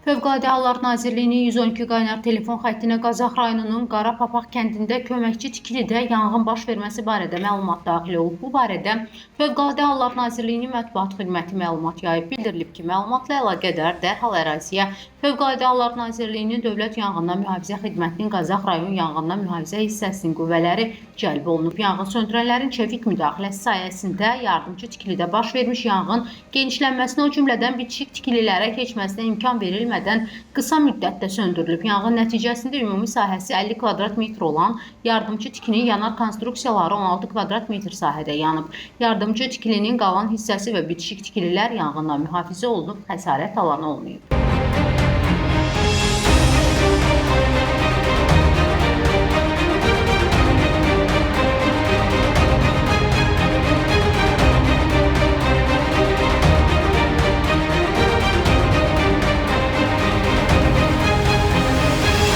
Fövqəladə Hallar Nazirliyinin 112 qaynar telefon xəttinə Qazax rayonunun Qarapapaq kəndində köməkçi tikilidə yanğın baş verməsi barədə məlumat daxil olub. Bu barədə Fövqəladə Hallar Nazirliyinin mətbuat xidməti məlumat yayıb. Bildirilib ki, məlumatla əlaqədar dərhal əraziyə Fövqəladə Hallar Nazirliyinin Dövlət Yanğından Mühafizə Xidmətinin Qazax rayon yanğından mühafizə hissəsinin qüvvələri cəlb olunub. Yanğın söndürənlərin çevik müdaxiləsi sayəsində yardımçı tikilidə baş vermiş yanğın genişlənməsinə, o cümlədən bitişik tikililərə keçməsinə imkan verilmədən qısa müddətdə söndürülüb. Yanğın nəticəsində ümumi sahəsi 50 kvadrat metr olan yardımçı tikinin yanar konstruksiyaları 16 kvadrat metr sahədə yanıb. Yardımçı tikilinin qalan hissəsi və bitişik tikililər yanğından mühafizə olunub, xəsarət alan olmayıb.